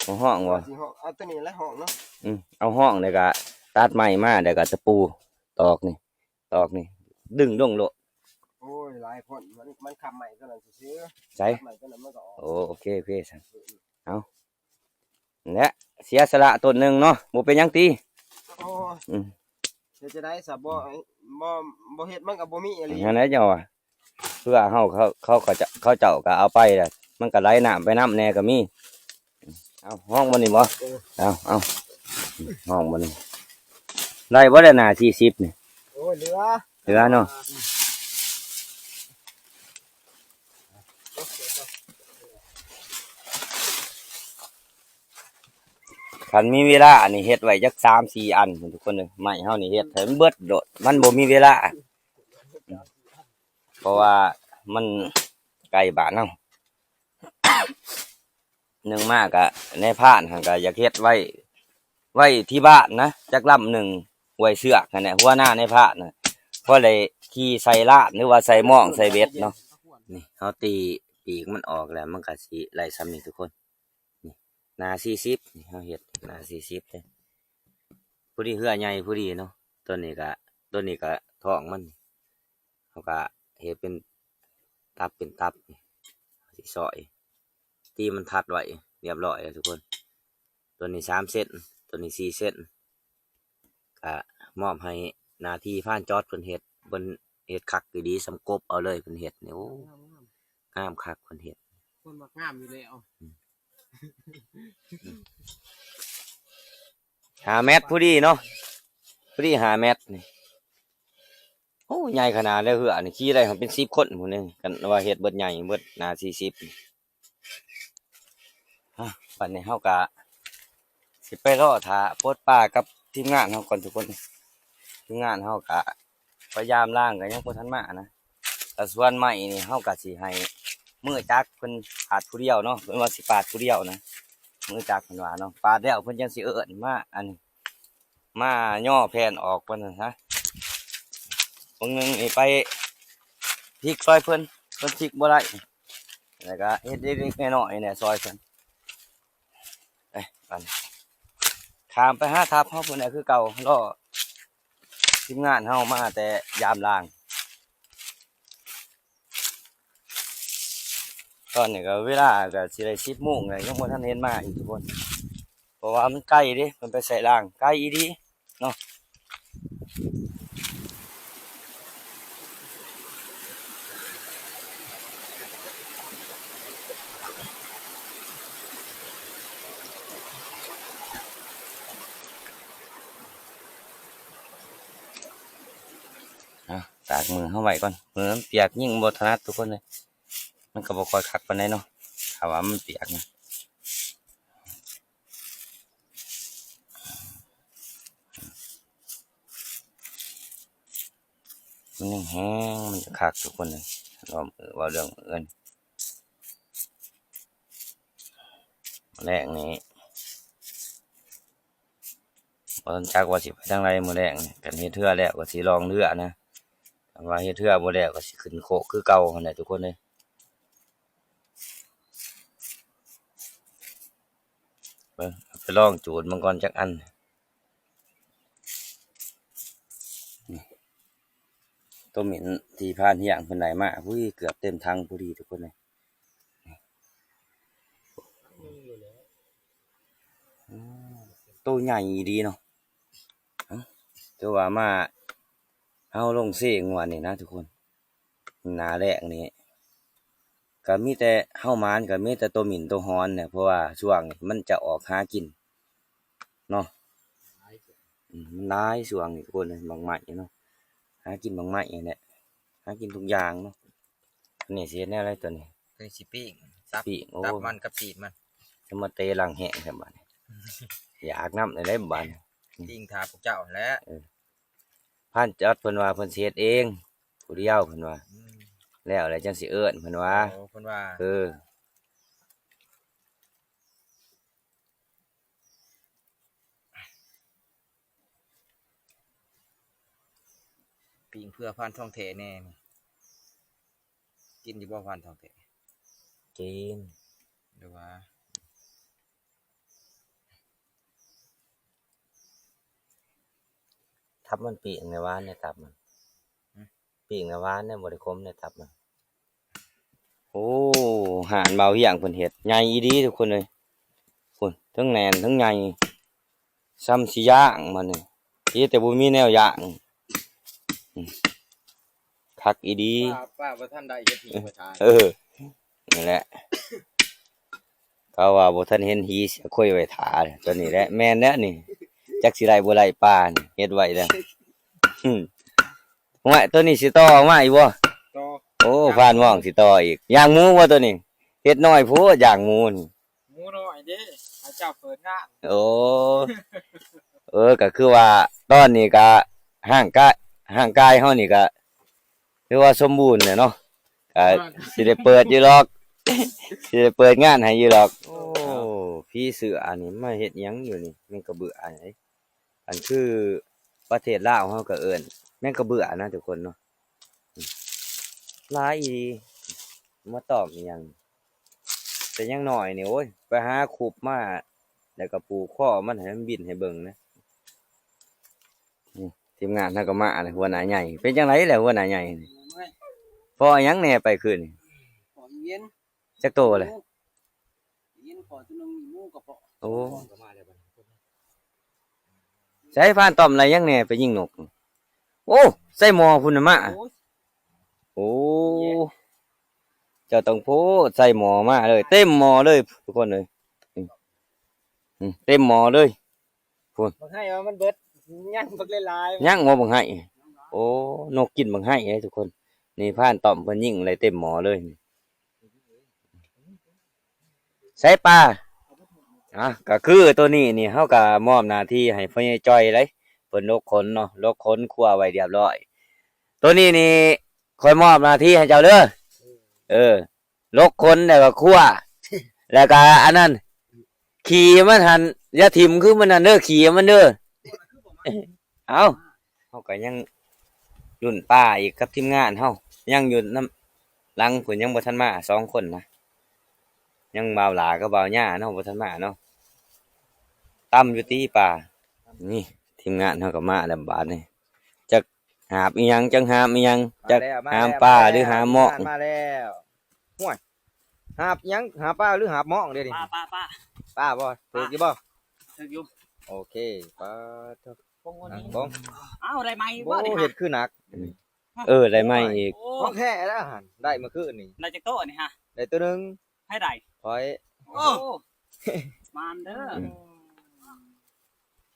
ບໍ່ຮ້ອງບໍ່? ຊິຮ້ອງ ເອົາຕົວນີ້ແຫຼະຮ້ອງເນາະ ອືມ ເອົາຮ້ອງແລ້ວກໍຕັດໄມ້ມາ ແລ້ວກໍຕະປູຕອກນີ້ ຕອກນີ້ ດຶງລົງໂລດ ໂອ້ຍ ຫຼາຍຄົນ ມັນ ມັນຂັບໄມ້ຕົວນັ້ນຊື່ໆ ໃສ? ຂັບໄມ້ຕົວນັ້ນມັນກໍອອກ ໂອ້ ໂອເຄ ໂອເຄ ຊັ້ນ ເອົາ ແລະ ເສຍສະຫຼະຕົ້ນໜຶ່ງເນາະ ບໍ່ເປັນຫຍັງຕິ ໂອ້ຍ ອືມ ເຮັດຈັ່ງໃດຊະ ບໍ່ ບໍ່ ບໍ່ເຮັດມັນກໍບໍ່ມີອີ່ຫຼີ ຫັ້ນແຫຼະເຈົ້າວ່າ ເພື່ອເຮົາ ເຂົາ ເຂົາ ເຂົາເຈົ້າ ເຂົາເຈົ້າກໍເອົາໄປລະ ມັນກໍໄຫຼນ້ຳໄປນຳແດ່ກໍມີ ເອົາ ຮ້ອງບໍ່ນີ້ບໍ່? ເອີ ເອົາ ເອົາ ຮ້ອງບໍ່ນີ້ ໄດ້ບໍ່ລະໜ້າສີ່ສິບນີ້? ໂອ້ຍ ເຫຼືອ ເຫຼືອເນາະ ຄັນມີເວລານີ້ເຮັດໄວ້ຈັກສາມສີ່ອັນພຸ້ນທຸກຄົນເອີຍ ໄມ້ເຮົານີ້ເຮັດໃຫ້ມັນເບິດໂລດ ມັນບໍ່ມີເວລາ ເພາະວ່າມັນໃກ້ບ້ານເຮົາ ໜຶ່ງມາກະນາຍພານຫັ້ນກະຢາກເຮັດໄວ້ ໄວ້ທີ່ບ້ານນະ ຈັກລຳໜຶ່ງ ໄວ້ເຊືອກຫັ້ນແຫຼະ ຫົວໜ້ານາຍພານນະ ພໍໄດ້ຂີ່ໃສ່ລານ ຫຼືວ່າໃສ່ມອງໃສ່ເບັດເນາະ ນີ້ເຮົາຕີປີກມັນອອກແລ້ວ ມັນກະຊິໄດ້ສ່ຳນີ້ທຸກຄົນ ນີ້ໜ້າສີ່ສິບ ນີ້ເຮົາເຮັດໜ້າສີ່ສິບເດ້ ພໍດີເຮືອໃຫຍ່ພໍດີເນາະ ຕົວນີ້ກະ ຕົວນີ້ກະທ້ອງມັນ ເຮົາກະເຮັດເປັນຕັບເປັນຕັບ ຊິຊອຍ ຕີມັນທັດໄວ້ຮຽບຮ້ອຍແລ້ວທຸກຄົນ ຕົວນີ້ສາມເຊັນ ຕົວນີ້ສີ່ເຊັນ ກະມອບໃຫ້ໜ້າທີ່ພານຈອດເພິ່ນເຮັດ ເພິ່ນເຮັດຄັກອີ່ຫຼີ ສ່ຳກົບເອົາເລີຍ ເພິ່ນເຮັດນີ້ ໂອ້ ງາມຄັກເພິ່ນເຮັດ ຄົນມັກງາມຢູ່ແລ້ວ ອືມ ຫ້າແມັດພໍດີເນາະ ພໍດີຫ້າແມັດນີ້ ໂອ້ ໃຫຍ່ຂະໜາດເລີຍເຮືອນີ້ ຂີ່ໄດ້ເປັນສິບຄົນພຸ້ນເດ້ ຄັນວ່າເຮັດເບິດໃຫຍ່ເບິດໜ້າສີ່ສິບ ອາ ບັດນີ້ເຮົາກະຊິໄປລໍຖ້າປົດປາກັບທີມງານເຮົາກ່ອນທຸກຄົນ ທີມງານເຮົາກະ ພະຍາຍາມລ້າງກໍຍັງບໍ່ທັນມານະ ແລະສ່ວນໄມ້ນີ້ເຮົາກໍຊິໃຫ້ມືຈັກເພິ່ນປາດຜູ້ດຽວເນາະ ເພິ່ນວ່າຊິປາດຜູ້ດຽວນະ ມືຈັກເພິ່ນວ່າເນາະ ປາດແລ້ວເພິ່ນຈັ່ງຊິເອີ້ນມາ ອັນນີ້ ມາຍໍແຜ່ນອອກເພິ່ນນະ ບາງໜຶ່ງນີ້ໄປພິກຊ່ອຍເພິ່ນ ເພິ່ນພິກບໍ່ໄດ້ ແລ້ວກໍເຮັດເລັກໆນ້ອຍໆນີ້ແຫຼະຊ່ອຍເພິ່ນ ເອີຍ ບັດນີ້ ຂ້າມໄປຫາທັບເຮົາພຸ້ນແຫຼະຄືເກົ່າ ລໍທີມງານເຮົາມາແຕ່ຍາມລ້າງ ຕອນນີ້ກໍເວລາກໍຊິໄດ້ສິບໂມງແລ້ວ ຍັງບໍ່ທັນເຫັນມາອີກທຸກຄົນ ເພາະວ່າມັນໄກເດ້ ເພິ່ນໄປໃສ່ລາງ ໄກອີ່ຫຼີເນາະ. ອາ ຕາກມືເຮົາໄວ້ກ່ອນ ມືມັນປຽກ ຍິງບໍ່ຖະໜັດທຸກຄົນເອີຍ ມັນກໍບໍ່ຄ່ອຍຄັກປານໃດເນາະ ຖ້າວ່າມັນປຽກນະ. ມັນແຫ້ງໆ ມັນຈະຄັກທຸກຄົນເອີຍ ເວົ້າເລື່ອງມື້ອື່ນ ແລງນີ້ ບໍ່ທັນຈັກວ່າຊິໄປທາງໃດມື້ແລງນີ້ ຄັນເຮັດເຮືອແລ້ວກໍຊິລ່ອງເຮືອນະ ຄັນວ່າເຮັດເຮືອບໍ່ແລ້ວກໍຊິຂຶ້ນໂຄກຄືເກົ່າຫັ້ນແຫຼະທຸກຄົນເອີຍ. ເບິ່ງ ເອົາໄປລອງຈູດເບິ່ງກ່ອນຈັກອັນ ນີ້ ໂຕໝິ່ນທີ່ພານຮຽງເພິ່ນໄດ້ມາ ອຸ້ຍ ເກືອບເຕັມຖັງພໍດີທຸກຄົນເອີຍ. ອືມ ໂຕໃຫຍ່ອີ່ຫຼີເນາະ ຖືວ່າມາ ເຮົາລົງເຊງວດນີ້ນະທຸກຄົນ ໜ້າແລ້ງນີ້ ກະມີແຕ່ເຮົາໝານ ກະມີແຕ່ໂຕໝິ່ນໂຕຫອນແຫຼະ ເພາະວ່າຊ່ວງນີ້ມັນຈະອອກຫາກິນເນາະ ອືມ ມັນຫຼາຍຊ່ວງນີ້ທຸກຄົນເອີຍ ໝາກໄມ້ເນາະ ຫາກິນໝາກໄມ້ນີ້ແຫຼະ ຫາກິນທຸກຢ່າງເນາະ. ອັນນີ້ຊິເຮັດແນວໃດຕົວນີ້? ຕົວນີ້ຊິປີ້ງ ຕັບ ປີ້ງ ໂອ້ ຕັບມັນກັບຕີນມັນ ຈະມາເຕະຫຼັງແຫ້ງແທ້ບາດນີ້ ຢາກນຳໄດ້ບາດນີ້ ປີ້ງຖ້າພວກເຈົ້າຫັ້ນແຫຼະ ເອີ ພານຈັດເພິ່ນວ່າເພິ່ນຊິເຮັດເອງຜູ້ດຽວ ເພິ່ນວ່າ ອືມ ແລ້ວແລ້ວຈັ່ງຊິເອີ້ນ ເພິ່ນວ່າ ໂອ້ ເພິ່ນວ່າ ເອີ ປີ້ງເຜື່ອພານທອງແທ້ແດ່ນີ້ ກິນຢູ່ບໍ່ພານທອງແທ້? ກິນ ຫຼືວ່າ ຕັບມັນປີ້ງໃນຫວານໃນຕັບມັນ ຫຶ? ປີ້ງໃນຫວານໃນ ບໍ່ໄດ້ຂົມໃນຕັບມັນ. ໂອ້ ຮ້ານບ່າວຮຽງເພິ່ນເຮັດໃຫຍ່ອີ່ຫຼີທຸກຄົນເອີຍ ພຸ້ນ ທັງແໜ້ນທັງໃຫຍ່ ຊ່ຳຊິຢ່າງບັດນີ້ ເຮັດແຕ່ບໍ່ມີແນວຢ່າງ ອືມ ຄັກອີ່ຫຼີ ປ້າ ປ້າບໍ່ທັນໄດ້ເຮັດຫີໄວ້ຖ້າ ເອີ ນັ້ນແຫຼະ ເຂົາວ່າບໍ່ທັນເຫັນຫີເສຍຄຸຍໄວ້ຖ້າ ຕົວນີ້ແຫຼະ ແມ່ນແລ້ວນີ້ ຈັກຊິໄດ້ບໍ່ໄດ້ ປ້ານີ້ເຮັດໄວ້ແລ້ວ ອືມ ຫ້ວຍ ຕົວນີ້ຊິຕໍ່ອອກມາອີກບໍ່? ຕໍ່ ໂອ້ ຜ່ານໝ້ອງຊິຕໍ່ອີກ ຢ່າງໝູບໍ່ຕົວນີ້? ເຮັດນ້ອຍໂພດຢ່າງໝູນີ້ ໝູນ້ອຍເດ້ ໃຫ້ເຈົ້າເປີດງານ ໂອ້ ເອີ ກໍຄືວ່າຕອນນີ້ກໍຮ່າງກາຍ ຮ່າງກາຍເຮົານີ້ກໍຖືວ່າສົມບູນແຫຼະເນາະ ກໍຊິໄດ້ເປີດຢູ່ດອກ ຊິໄດ້ເປີດງານໃຫ້ຢູ່ດອກ ໂອ້ ຜີເສືອອັນນີ້ມາເຮັດຫຍັງຢູ່ນີ້ ແມ່ນກະເບືອອັນນີ້ ອັນຄືປະເທດລາວເຮົາກໍເອີ້ນແມງກະເບືອນະທຸກຄົນເນາະ ຫຼາຍອີ່ຫຼີ ມາຕ້ອມອີ່ຫຍັງ ແຕ່ຍັງນ້ອຍນີ້ ໂອ້ຍ ໄປຫາຄຸບມາ ແລ້ວກໍຜູກຄໍມັນໃຫ້ມັນບິນໃຫ້ເບິ່ງນະ ນີ້ ທີມງານເຮົາກໍມາແລ້ວ ຫົວໜ້າໃຫຍ່ ເປັນຈັ່ງໃດແຫຼະຫົວໜ້າໃຫຍ່ນີ້ ພໍຫຍັງແດ່ໄປຄືນນີ້? ພໍອີເວັນ ຈັກໂຕແຫຼະ? ຍິນຂໍຕົວໜຶ່ງມີໝູກໍພໍ ໂອ້ ໃສພານຕ້ອມໄດ້ຫຍັງແດ່ໄປຍິງນົກ? ໂອ້ ໃສ່ໝໍ້ພຸ້ນນະມາ ໂອ້ຍ ໂອ້ ເຈົ້າຕ້ອງໂພດ ໃສ່ໝໍ້ມາເລີຍ ເຕັມໝໍ້ເລີຍທຸກຄົນເອີຍ ອືມ ເຕັມໝໍ້ເລີຍ ພຸ້ນ ບັກໄຫ້ວ່າມັນເບິດ ຍັງບັກຫຼາຍໆ ຍັງບໍ່ບັກໄຫ້ ໂອ້ ນົກກິນບັກໄຫ້ເດ້ທຸກຄົນ ນີ້ພານຕ້ອມເພິ່ນຍິງໄດ້ເຕັມໝໍ້ເລີຍ ໃສ່ປາ ອ່ະ ກໍຄືໂຕນີ້ນີ້ ເຮົາກໍມອບໜ້າທີ່ໃຫ້ພໍ່ໃຫຍ່ຈ່ອຍເລີຍ ເພິ່ນຫຼົກຂົນເນາະ ຫຼົກຂົນຄົວໄວ້ຮຽບຮ້ອຍ ໂຕນີ້ນີ້ ຂ້ອຍມອບໜ້າທີ່ໃຫ້ເຈົ້າເດີ ເອີ ຫຼົກຂົນ ແລ້ວກໍຄົວ ແລ້ວກໍອັນນັ້ນ ຂີ້ມັນຫັ້ນຢ່າຖິ້ມຄືມື້ນັ້ນເດີ ຂີ້ມັນເດີ ເອົ້າ ເຮົາກໍຍັງລຸ້ນປາອີກກັບທີມງານເຮົາ ຍັງຢູ່ນຳຫຼັງພຸ້ນ ຍັງບໍ່ທັນມາສອງຄົນນະ ຍັງບ່າວຫຼ້າກັບບ່າວຍ່າເນາະ ບໍ່ທັນມາເນາະ ຕຳຢູ່ຕິປາ ນີ້ ທີມງານເຮົາກໍມາແລ້ວບາດນີ້ ຈັກຫາບອີ່ຫຍັງ ຈັກຫາບອີ່ຫຍັງ ຈັກ ມາແລ້ວ ມາແລ້ວ ຫາມປາ ມາແລ້ວ ຫຼືຫາມມອງ ມາແລ້ວ ຫ້ວຍ ຫາບຫຍັງ ຫາບປາ ຫຼືຫາບມອງເດນີ້ ປາ ປາ ປາ ປາບໍ່? ຖືກຢູ່ບໍ່? ຖືກຢູ່ ໂອເຄ ປາ ເບິ່ງ ເອົາ ໄດ້ໃໝ່ບໍ່ນີ້ ໂອ້ ເຮັດຄືໜັກ ເອີ ໄດ້ໃໝ່ອີກ ຂອງແທ້ແລ້ວຫັ້ນ ໄດ້ມື້ຄືນນີ້ ໄດ້ຈັກໂຕນີ້ຮະ? ໄດ້ໂຕໜຶ່ງ ໃຜໄດ້? ຂ້ອຍ ໂອ້ ໝານເດີ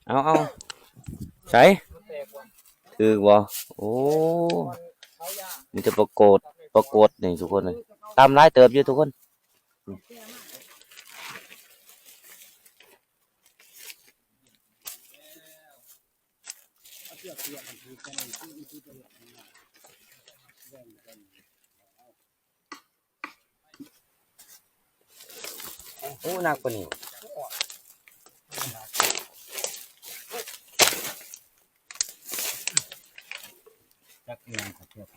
ເອົາ ເອົາ ໃສ ຖືກບໍ່? ໂອ້ ມີແຕ່ປາກົດ ປາກົດນີ້ທຸກຄົນເອີຍ ຕຳຫຼາຍເຕີບຢູ່ທຸກຄົນ. ໂອ້ ໜັກກວ່ານີ້ ຈັກອີ່ຫຍັງຂະເທືອກ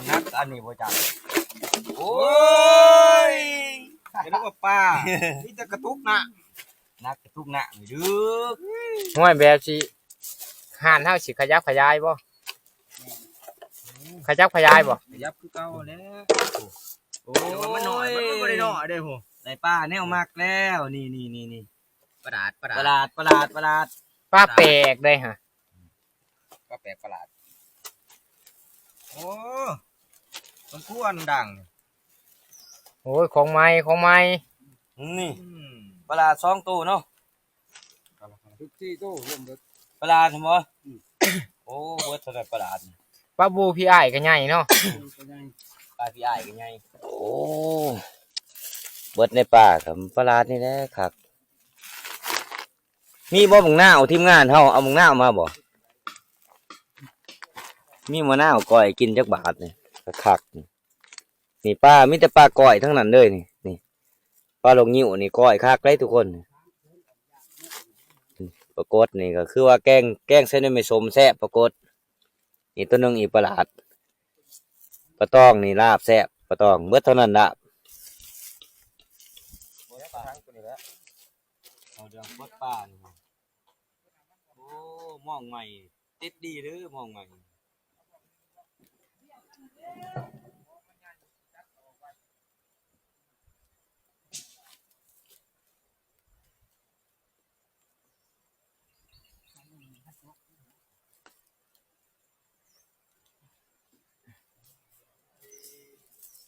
ໜັກອັນນີ້ບໍ່ຈັກ ໂອ້ຍ ເປັນວ່າປາ ມີແຕ່ກະຕຸກນະ ໜັກກະຕຸກນະ ດຶກ ຫ້ວຍ ແບບຊິ ຮ້ານເຮົາຊິຂະຫຍັບຂະຫຍາຍບໍ່? ຂະຫຍັບຂະຫຍາຍບໍ່? ຂະຫຍັບຄືເກົ່າແຫຼະ ໂອ້ ແຕ່ວ່າມັນນ້ອຍ ມັນບໍ່ໄດ້ນ້ອຍເດ້ໂຫ ໄດ້ປາແນວມັກແລ້ວ ນີ້ໆໆໆ ປາດາດ ປາດາດ ປາດາດ ປາດາດ ປາແປກໄດ໋ຫະ ປາແປກປາຫຼາດ ໂອ້ ມັນຄືອັນດັງ ໂອ້ຍ ຂອງໃໝ່ ຂອງໃໝ່ ນີ້ ອືມ ປາຫຼາດສອງໂຕເນາະ ຖືກສີ່ໂຕລວມເບິດ ປາຫຼາດຫັ້ນບໍ່? ອືມ ໂອ້ ເບິດເທົ່າໃດປາຫຼາດ ປາບູພີ່ອ້າຍກໍໃຫຍ່ເນາະ ກໍໃຫຍ່ ປາພີ່ອ້າຍກໍໃຫຍ່ ໂອ້ ເບິດໃນປ່າກັບປາຫຼາດນີ້ແຫຼະຄັກ. ມີບໍ່ບັກນາວ? ທີມງານເຮົາເອົາບັກນາວມາບໍ່? ມີມະນາວກ້ອຍກິນຈັກບາດນີ້ ຄັກໆ ນີ້ ນີ້ປາ ມີແຕ່ປາກ້ອຍທັງນັ້ນເລີຍນີ້ ນີ້ ປາຫຼອກງິ້ວນີ້ກ້ອຍຄັກເດ້ທຸກຄົນ ນີ້ ປາກົດນີ້ກໍຄືວ່າແກງ ແກງໃສ່ໜໍ່ໄມ້ສົ້ມແຊບ ປາກົດ ນີ້ໂຕໜຶ່ງອີກປາຫຼາດ ປາຕອງນີ້ລາບແຊບ ປາຕອງ ເບິດເທົ່ານັ້ນລາບ ບໍ່ໄດ້ປາທັງຕົວນີ້ແຫຼະ ເອົາເລື່ອງປົດປານີ້ ໂອ້ ມອງໃໝ່ ຕິດດີເດີມອງໃໝ່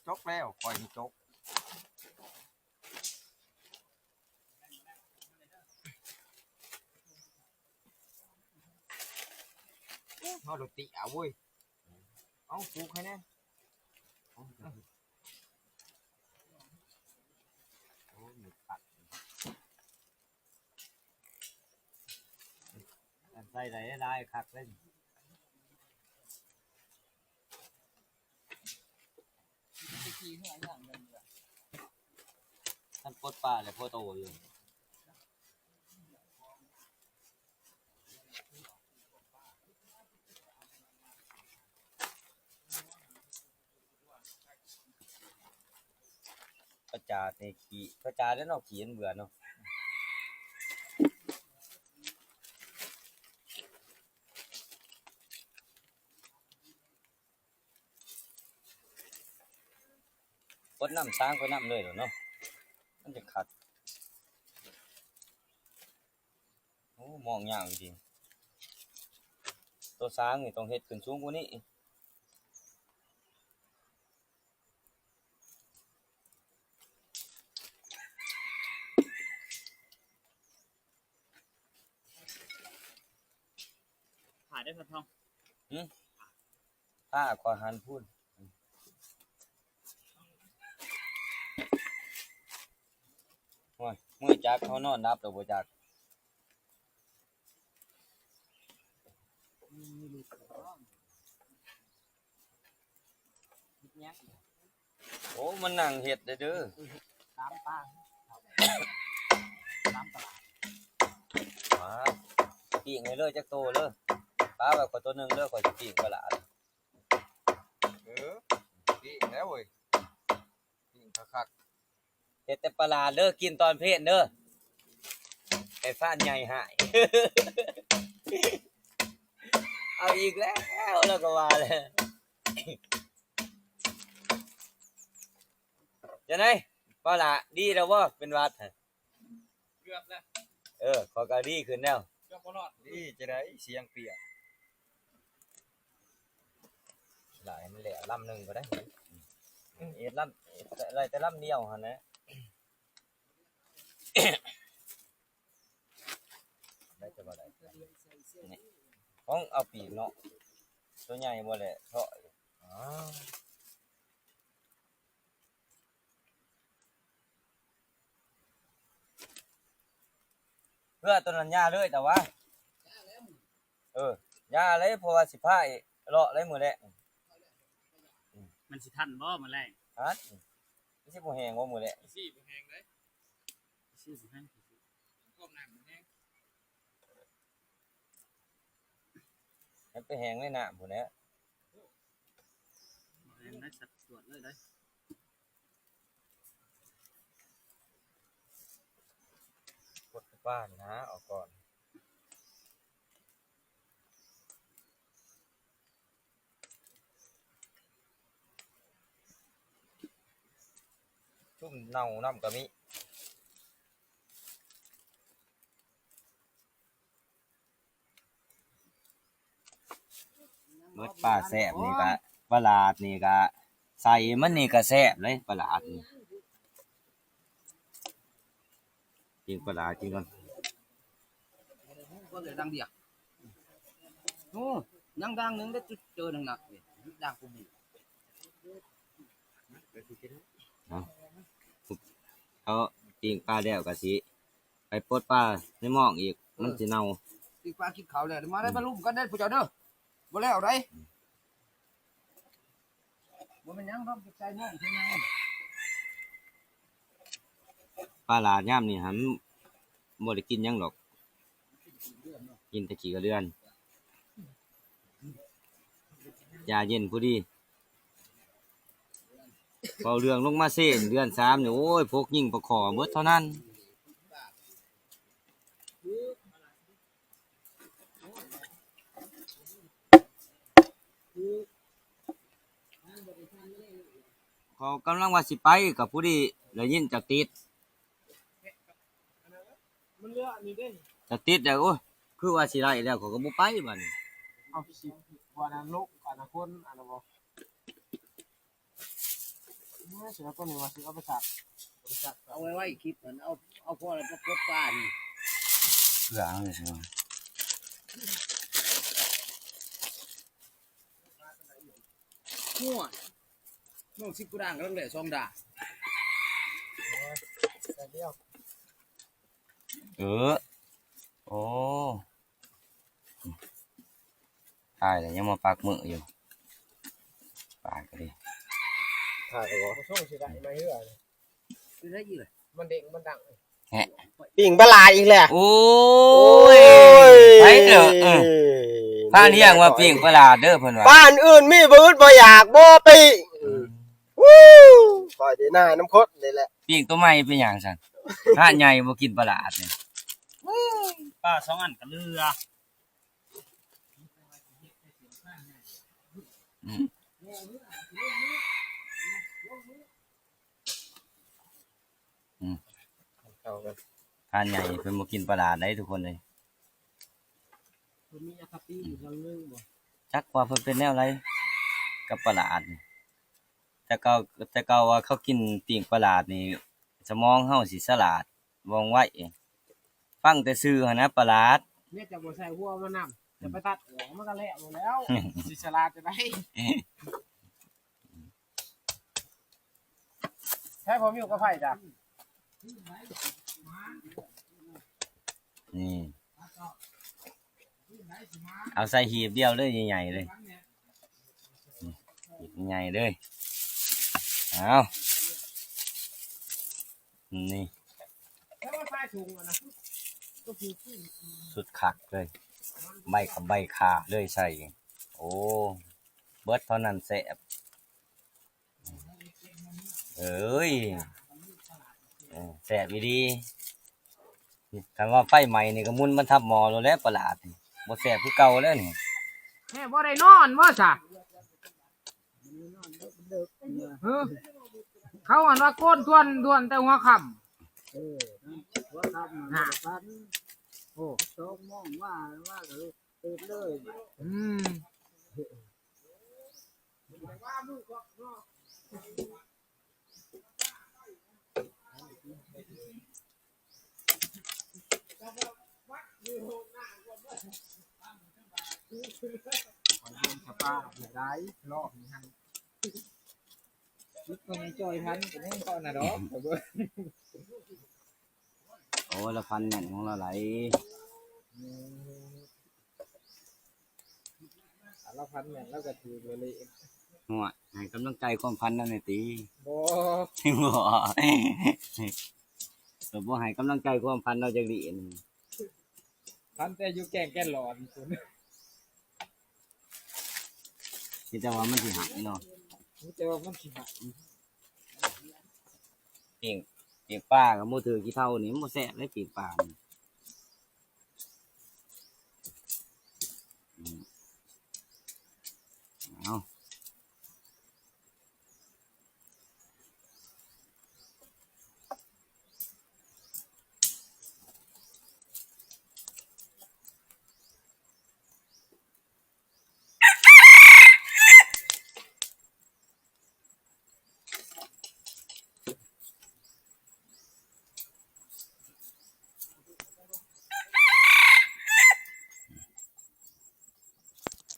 ຈົກແລ້ວ ຂ້ອຍນີ້ຈົກ ເຮົາໂດດຕິເອົາເວີຍ ເອົາປູກໃຫ້ແດ່ ໂອ້ ມັນຄັກ ໃສ່ໄດ້ຫຼາຍຄັກເລີຍ ຄັນປົດປາແລ້ວພໍໂຕຢູ່ ປາຈາດນີ້ຂີ້ ປາຈາດແລ້ວເນາະ ຂີ້ມັນເບື່ອເນາະ ປົດນ້ຳສາງໄປນຳເລີຍໂລດເນາະ ມັນຈະຄັກ ໂອ້ ມອງຍາວອີ່ຫຼີ ໂຕສາງນີ້ຕ້ອງເຮັດຂຶ້ນສູງກວ່ານີ້. ຖ້າໄດ້ ພໍ່ທອງ ຫຶ? ຖ້າຂໍຫັນພຸ້ນ ໂອ້ຍ ມື້ຈັກເຮົານອນຫຼັບແລ້ວບໍ່ຈັກ. ໂອ້ ມັນນັ່ງເຮັດໄດ້ເດີ ຕາມປ່າ ຕາມຕະຫຼາດ ມາ ປີ້ງໃຫ້ເລີຍຈັກໂຕເລີຍ ປາໄວ້ຂ້ອຍໂຕໜຶ່ງເລີຍ ຂ້ອຍຊິປີ້ງປະຫຼາດ ເອີ ປີ້ງແລ້ວເວີຍ ປີ້ງຄັກໆ. ເຮັດແຕ່ປະຫຼາດເດີ ກິນຕອນເພນເດີ ໄອ້ຟານໃຫຍ່ຫາຍ ເອົາອີກແລ້ວ ລາວກໍວ່າແລ້ວ ຈັ່ງໃດ ປາຫຼາ ດີແລ້ວບໍ່ ເປັນຫວັດຫັ້ນ? ເກືອບແລ້ວ ເອີ ຂ້ອຍກໍດີຂຶ້ນແລ້ວ ເກືອບບໍ່ລອດ ດີຈັ່ງໃດ ສຽງປຽກ. ຫຼາຍມັນແຫຼະລຳໜຶ່ງກໍໄດ້ ເຮັດລຳ ໄດ້ແຕ່ລຳດຽວຫັ້ນແຫຼະ ໄດ້ແຕ່ບໍ່ໄດ້ ຂອງເອົາປີກເນາະ ໂຕໃຫຍ່ບໍ່ແຫຼະເທາະ ອ້າວ. ເພື່ອຕົວນັ້ນຢ່າເລີຍ ແຕ່ວ່າ ເອີ ຢ່າເລີຍ ເພາະວ່າຊິພາຍເລາະເລີຍມື້ແລງ ມັນຊິທັນບໍ່ມື້ແລງ? ທັນ ມັນຊິບໍ່ແຫ້ງບໍ່ມື້ແລງ? ຊິບໍ່ແຫ້ງເດ້ ຊິບໍ່ແຫ້ງ ຖ້ວມນ້ຳແຫ້ງ ມັນໄປແຫ້ງໃນນ້ຳພຸ້ນແຫຼະ ແຫ້ງໄດ້ສັດຕວດເລີຍໄດ໋. ກົດປານນະ ເອົາກ່ອນ ຊຸມເນົ່ານຳກໍມີ. ເບິດປາແຊບນີ້ກະ ປາຫຼາດນີ້ກະ ໃສ່ມັນນີ້ກະແຊບເລີຍ ປາຫຼາດນີ້ ກິນປາຫຼາດກິນກ່ອນ ກໍເຫຼືອດັງດຽວ ໂອ້ ຍັງດັງໜຶ່ງໄດ້ ເຈີໜັກໆນີ້ ດັງກຸມ ເອົາ ເອົາ ປີ້ງປາແລ້ວກະຊິ ໄປປົດປາໃນໝອງອີກ ມັນຊິເນົ່າ ປີ້ງປາກິນເຂົ້າແລ້ວ ມາໄດ້ມາລຸມກັນເດີພວກເຈົ້າເດີ ບໍ່ແລ້ວໃດ ບໍ່ແມ່ນຫຍັງດອກ ຢາກໃສ່ມ່ວງໃສ່ຫຍັງ. ປາຫຼາດຍາມນີ້ຫັ້ນບໍ່ໄດ້ກິນຫຍັງດອກ ກິນແຕ່ຂີ້ກະເດືອນ ຢາເຢັນພໍດີ. ເວົ້າເລື່ອງລົງມາເຊນເດືອນສາມນີ້ ໂອ້ຍ ພວກຍິງປາຂໍເບິດເທົ່ານັ້ນ. ເຂົາກຳລັງວ່າຊິໄປ ກໍພໍດີໄດ້ຍິນຈາກຕິດ ຈາກຕິດແລ້ວ ໂອ້ຍ ຄືວ່າຊິໄດ້ແລ້ວ ເຂົາກໍບໍ່ໄປບາດນີ້. ເອົາຊິວ່ານັ້ນລູກ ອັນນັ້ນຄົນ ອັນນັ້ນບໍ່? ເອີ ຊິເອົາຕົວນີ້ວ່າຊິເອົາໄປສັກ ເອົາໄວ້ໄວ້ຄລິບນັ້ນ ເອົາ ເອົາພໍແລ້ວປາກົດປານີ້ ເພື່ອເອົານີ້ຊິ ໂອ້ຍ ນ້ອງສິບກວ່າດ່າງກຳລັງໄດ້ສອງດ່າງ. ເອີ ໂອ້ ຕາຍແລ້ວ ຍັງມາປັກມືຢູ່ ປາກະດີ ຖ້າກໍບໍ່ສົ່ງຊິໄດ້ມາເຮືອ ເປັນໄດອີກລະ ມັນເດ້ງມັນດັງ ແຮະ ປີ້ງປາຫຼາດອີກແລ້ວ ໂອ້ຍ ໂອ້ຍ ໄປເດີ ເອີ ພານຮຽງວ່າປີ້ງປາຫຼາດເດີ ເພິ່ນວ່າ ບ້ານອື່ນມີບໍ່ອຶດບໍ່ຢາກບໍ່ປີ້ງ ອືມ ວູ້ ຂ້ອຍໄດ້ນາຍນຳຄົນນີ້ແຫຼະ ປີ້ງໂຕໃໝ່ເປັນຫຍັງຊັ້ນ ຮ້ານໃຫຍ່ບໍ່ກິນປາຫຼາດນີ້ ປາສອງອັນກໍເຫຼືອ. ອືມ ອືມ ເຂົ້າກັນ ທ່ານໃຫຍ່ເພິ່ນບໍ່ກິນປາຫຼາດໃດທຸກຄົນເອີຍ ເພິ່ນມີອະຄະຕິຢູ່ເລື່ອງໜຶ່ງບໍ່ ຈັກວ່າເພິ່ນເປັນແນວໃດກັບປາຫຼາດນີ້ ແຕ່ເກົ່າ ແຕ່ເກົ່າວ່າເຂົາກິນປີ້ງປາຫຼາດນີ້ ສະໝອງເຮົາຊິສະຫຼາດ ວ່ອງໄວ ຟັງແຕ່ຊື່ຫັ້ນນະປາຫຼາດ ແມ່ນຈະບໍ່ໃສ່ຫົວມັນນຳ ຈະໄປຕັດອອກ ມັນກໍແລ້ວແລ້ວ ຊິສະຫຼາດຈະໄດ້ ໃຊ້ພໍ່ມິວກັບໃຜຈ້ະ ນີ້ ເອົາໃສ່ຫີບດຽວເລີຍ ໃຫຍ່ໆເລີຍ ຫີບໃຫຍ່ເລີຍ ເອົາ ນີ້ ສຸດຄັກເລີຍ ໃບກັບໃບຂ່າເລີຍໃສ່ ໂອ້ ເບິດເທົ່ານັ້ນແຊບ. ເອີຍ ເອີ ແຊບອີ່ຫຼີ ຄັນວ່າໄຟໄໝ້ນີ້ກໍໝຸນມັນທັບໝໍ້ໂລດແຫຼະປາຫຼາດນີ້ ບໍ່ແຊບຄືເກົ່າແລ້ວນີ້ ແມ່ບໍ່ໄດ້ນອນບໍ່ຊະ ເອີ ເຂົາຫັ້ນວ່າໂກນທວນ ທວນແຕ່ຫົວຄ່ຳ ເອີ ຫົວຄ່ຳນະ ໂອ້ ສອງໂມງວ່າ ວ່າກໍລຸກຕື່ນເລີຍ ອືມ. ຂ້ອຍເຫັນສະພາບຢູ່ໃດ ລອບນີ້ຫັ້ນ ຈຸດຂອງຈ່ອຍພັນກໍຍັງເທົ່ານັ້ນດອກ ຂ້ອຍເບິ່ງ ໂອ້ ລະພັນແມ່ນຂອງລາວຫຼາຍ ອືມ ລະພັນແມ່ນລາວກໍຖືກແລ້ວເລກ ໂອ້ຍ ໃຫ້ກຳລັງໃຈຄວາມພັນນັ້ນແດ່ຕິ ບໍ່ ບໍ່ ກໍບໍ່ໃຫ້ກຳລັງໃຈຄວາມພັນລາວຈັກດີ້ ພັນແຕ່ຢູ່ແກ້ງແກ່ນຫຼອນພຸ້ນ ມີແຕ່ວ່າມັນຊິໃຫ້ເນາະ ມີແຕ່ວ່າມັນຊິໃຫ້ ປີ້ງ ປີ້ງປາກໍບໍ່ຖືກຂີ້ເຖົ້ານີ້ ມັນບໍ່ແຊບເດ້ປີ້ງປານີ້ ອືມ ເອົາ.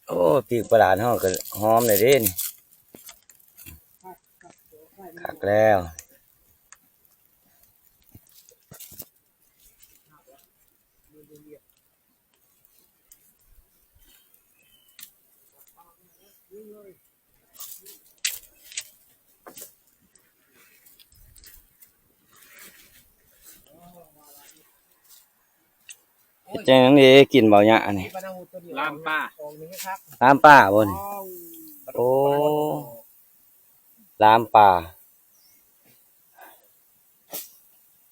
ໂອ້ ປີ້ງປາຫຼາດເຮົາກໍຫອມແລ້ວເດ້ນີ້ ຄັກແລ້ວ. ເ ຈັ່ງນັ້ນເດ້ ກິນເບົາຫຍ້ານີ້ ລາມປາ ລາມປາບໍ່ນີ້? ໂອ້ ລາມປາ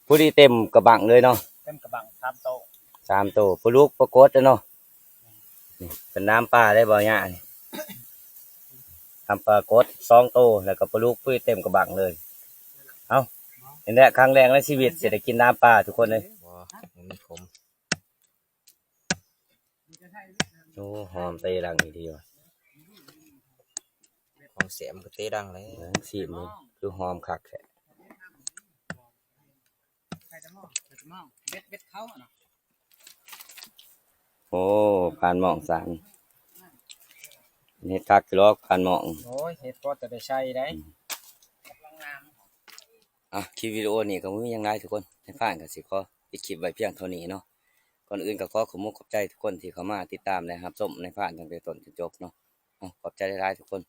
ພໍດີເຕັມກະບັງເລີຍເນາະ ເຕັມກະບັງ ສາມໂຕ ສາມໂຕ ປາດຸກປາກົດເນາະ ນີ້ເປັນລາມປາໄດ້ເບົາຫຍ້ານີ້ ລາມປາກົດສອງໂຕ ແລ້ວກໍປາດຸກ ພໍດີເຕັມກະບັງເລີຍ ເອົ້າ ນີ້ແຫຼະ ຄັ້ງແລກໃນຊີວິດຊິໄດ້ກິນລາມປາທຸກຄົນເອີຍ ບໍ່ ມັນຂົມ ໂອ້ ຫອມເຕະດັງອີ່ຫຼີວ່າ ຂອງແຊບມັນກໍເຕະດັງແຫຼະ ເບິ່ງຊີມເບິ່ງ ຄືຫອມຄັກແທ້ ເບັດ ເບັດເຂົ້າເນາະ ໂອ້ ຜ່ານໝ້ອງສາງ ເຮັດຄັກຢູ່ດອກຜ່ານໝ້ອງ ໂອ້ຍ ເຮັດພໍແຕ່ໄດ້ໃຊ້ໄດ໋ ອືມ ກຳລັງງາມ. ອ່ະ ຄລິບວິດີໂອນີ້ກໍບໍ່ມີຫຍັງຫຼາຍທຸກຄົນ ນາຍພານກໍຊິຂໍປິດຄລິບໄວ້ພຽງເທົ່ານີ້ເນາະ ກ່ອນອື່ນກໍຂໍຂອບມຸກຂອບໃຈທຸກຄົນທີ່ເຂົ້າມາຕິດຕາມ ແລະ ຮັບຊົມນາຍພານຕັ້ງແຕ່ຕົ້ນຈົນຈົບເນາະ ເອົາ ຂອບໃຈຫຼາຍໆທຸກຄົນ.